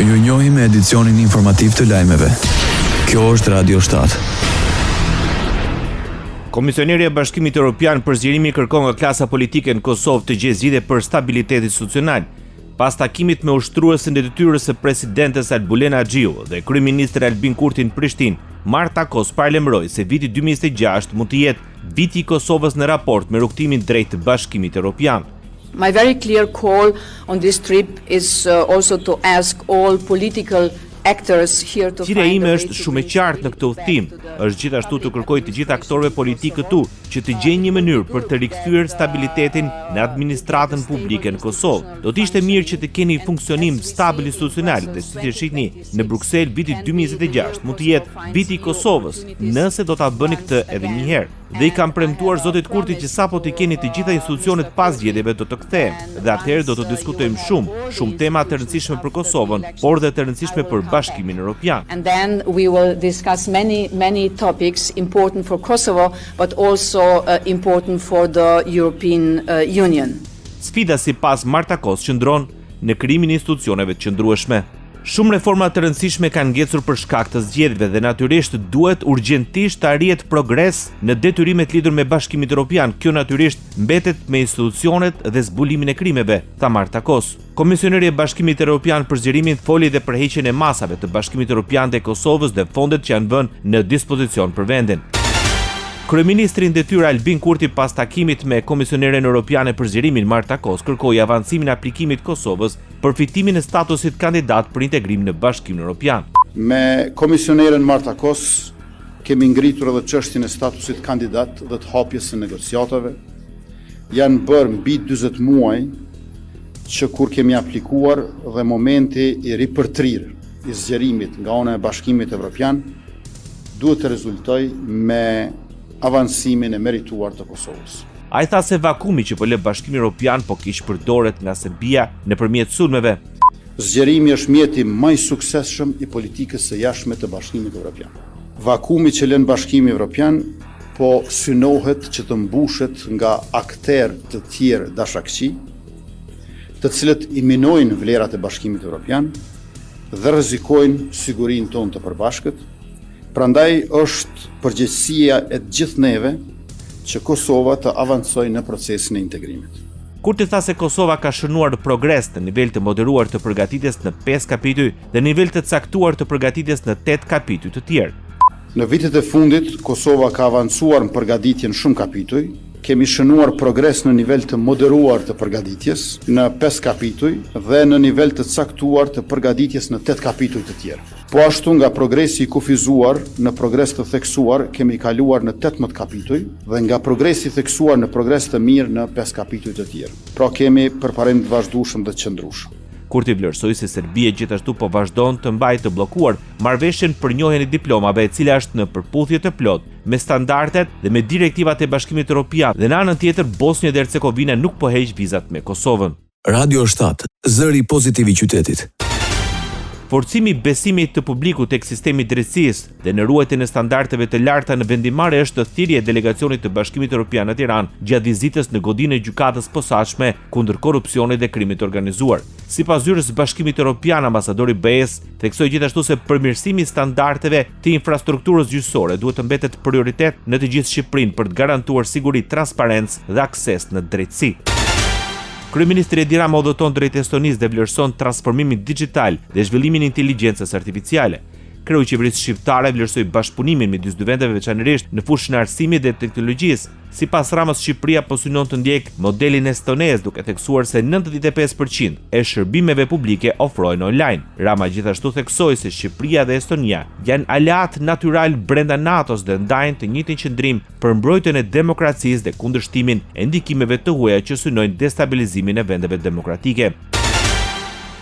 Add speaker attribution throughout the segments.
Speaker 1: Ju njohim me edicionin informativ të lajmeve. Kjo është Radio 7.
Speaker 2: Komisionerja e Bashkimit Europian për zgjerimin kërkon nga klasa politike në Kosovë të gjejë zgjidhje për stabilitet institucional. Pas takimit me ushtruesen e detyrës së presidentes Albulena Haxhiu dhe kryeministrin Albin Kurti në Prishtinë, Marta Kos paralajmëroi se viti 2026 mund të jetë viti i Kosovës në raport me rrugëtimin drejt Bashkimit Europian.
Speaker 3: My very clear call on this trip is uh, also to ask all political actors here to
Speaker 2: Thirrja ime është shumë e qartë në këtë udhëtim, është gjithashtu të kërkoj të gjithë aktorëve politikë këtu që të gjejnë një mënyrë për të rikthyer stabilitetin në administratën publike në Kosovë. Do të ishte mirë që të keni funksionim stabil institucional dhe siç e shihni në Bruksel viti 2026 mund të jetë viti i Kosovës, nëse do ta bëni këtë edhe një herë. Dhe i kam premtuar zotit Kurti që sapo t'i keni të gjitha institucionet pas zgjedhjeve do të kthehem dhe atëherë do të diskutojmë shumë, shumë tema të rëndësishme për Kosovën, por dhe të rëndësishme për Bashkimin Europian.
Speaker 3: And then we will discuss many many topics important for Kosovo but also uh, important for the European uh, Union.
Speaker 2: Sfida sipas Marta Kos qëndron në krijimin e institucioneve të qëndrueshme. Shumë reforma të rëndësishme kanë ngecur për shkak të zgjedhjeve dhe natyrisht duhet urgjentisht të arrihet progres në detyrimet lidhur me Bashkimin Europian. Kjo natyrisht mbetet me institucionet dhe zbulimin e krimeve, tha Marta Kos. Komisionerja e Bashkimit Europian për zgjerimin foli dhe për heqjen e masave të Bashkimit Europian ndaj Kosovës dhe fondet që janë vënë në dispozicion për vendin. Kryeministri në detyrë Albin Kurti pas takimit me Komisioneren Europiane për Zgjerimin Marta Kos kërkoi avancimin e aplikimit të Kosovës për fitimin e statusit kandidat për integrim në Bashkimin Europian.
Speaker 4: Me Komisioneren Marta Kos kemi ngritur edhe çështjen e statusit kandidat dhe të hapjes së negociatave. Janë bërë mbi 40 muaj që kur kemi aplikuar dhe momenti i ripërtrirë i zgjerimit nga ana e Bashkimit Evropian duhet të rezultojë me avancimin e merituar të Kosovës.
Speaker 2: Ai tha se vakumi që po lë Bashkimi Europian po keqpërdoret nga Serbia nëpërmjet sulmeve.
Speaker 4: Zgjerimi është mjeti më i suksesshëm i politikës së jashtme të Bashkimit Evropian. Vakumi që lën Bashkimi Evropian po synohet që të mbushet nga akterë të tjerë dashakëqij, të cilët i minojnë vlerat e Bashkimit Evropian dhe rrezikojnë sigurinë tonë të përbashkët. Prandaj është përgjegjësia e të gjithë neve që Kosova të avancojë në procesin e integrimit.
Speaker 2: Kurti tha se Kosova ka shënuar progres në nivel të moderuar të përgatitjes në 5 kapituj dhe nivel të caktuar të përgatitjes në 8 kapituj të tjerë.
Speaker 4: Në vitet e fundit, Kosova ka avancuar në përgatitje në shumë kapituj. Kemi shënuar progres në nivel të moderuar të përgatitjes në 5 kapituj dhe në nivel të caktuar të përgatitjes në 8 kapituj të tjerë. Po ashtu nga progresi i kufizuar në progres të theksuar kemi kaluar në 18 kapituj dhe nga progresi i theksuar në progres të mirë në 5 kapituj të tjerë. Pra kemi përparim të vazhdueshëm dhe të qëndrueshëm.
Speaker 2: Kurti vlerësoi se Serbia gjithashtu po vazhdon të mbajë të bllokuar marrëveshjen për njohjen e diplomave, e cila është në përputhje të plotë me standardet dhe me direktivat e Bashkimit Evropian dhe në anën tjetër Bosnja dhe Hercegovina nuk po heq vizat me Kosovën.
Speaker 1: Radio 7, zëri pozitiv i qytetit.
Speaker 2: Forcimi i besimit të publikut tek sistemi i drejtësisë dhe në ruajtjen e standardeve të larta në vendimmarrje është thirrje e delegacionit të Bashkimit Evropian në Tiranë gjatë vizitës në godinën e Gjykatës Posaçme kundër korrupsionit dhe krimit të organizuar. Sipas zyrës së Bashkimit Evropian, ambasadori i BE-së theksoi gjithashtu se përmirësimi i standardeve të infrastrukturës gjyqësore duhet të mbetet prioritet në të gjithë Shqipërinë për të garantuar siguri, transparencë dhe akses në drejtësi. Kryeministri Edi Rama udhëton drejt Estonisë dhe vlerëson transformimin dixhital dhe zhvillimin e inteligjencës artificiale. Kreu i qeverisë shqiptare vlerësoi bashkëpunimin midis dy vendeve veçanërisht në fushën e arsimit dhe teknologjisë. Sipas Ramës, Shqipëria po synon të ndjekë modelin estonez, duke theksuar se 95% e shërbimeve publike ofrohen online. Rama gjithashtu theksoi se Shqipëria dhe Estonia janë aleatë natyral brenda NATO-s dhe ndajnë të njëjtin qëndrim për mbrojtjen e demokracisë dhe kundërshtimin e ndikimeve të huaja që synojnë destabilizimin e vendeve demokratike.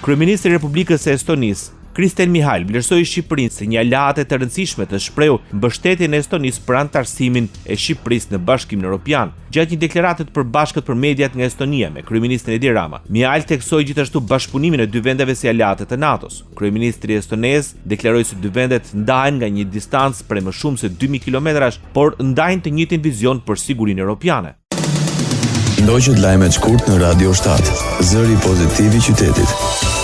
Speaker 2: Kryeministri i Republikës së Estonisë, Kristen Michal vlerësoi Shqipërinë si një aleate të rëndësishme dhe shprehu mbështetjen e Estonisë për anëtarësimin e Shqipërisë në Bashkimin Evropian. Gjatë një deklarate të përbashkët për mediat nga Estonia me kryeministrin Edi Rama, Michal theksoi gjithashtu bashkëpunimin e dy vendeve si aleate të NATO-s. Kryeministri estonez deklaroi se dy vendet ndahen nga një distancë prej më shumë se 2000 kilometrash, por ndajnë të njëjtin vizion për sigurinë europiane.
Speaker 1: Ndoqët lajmet shkurt në Radio 7, zëri pozitiv i qytetit.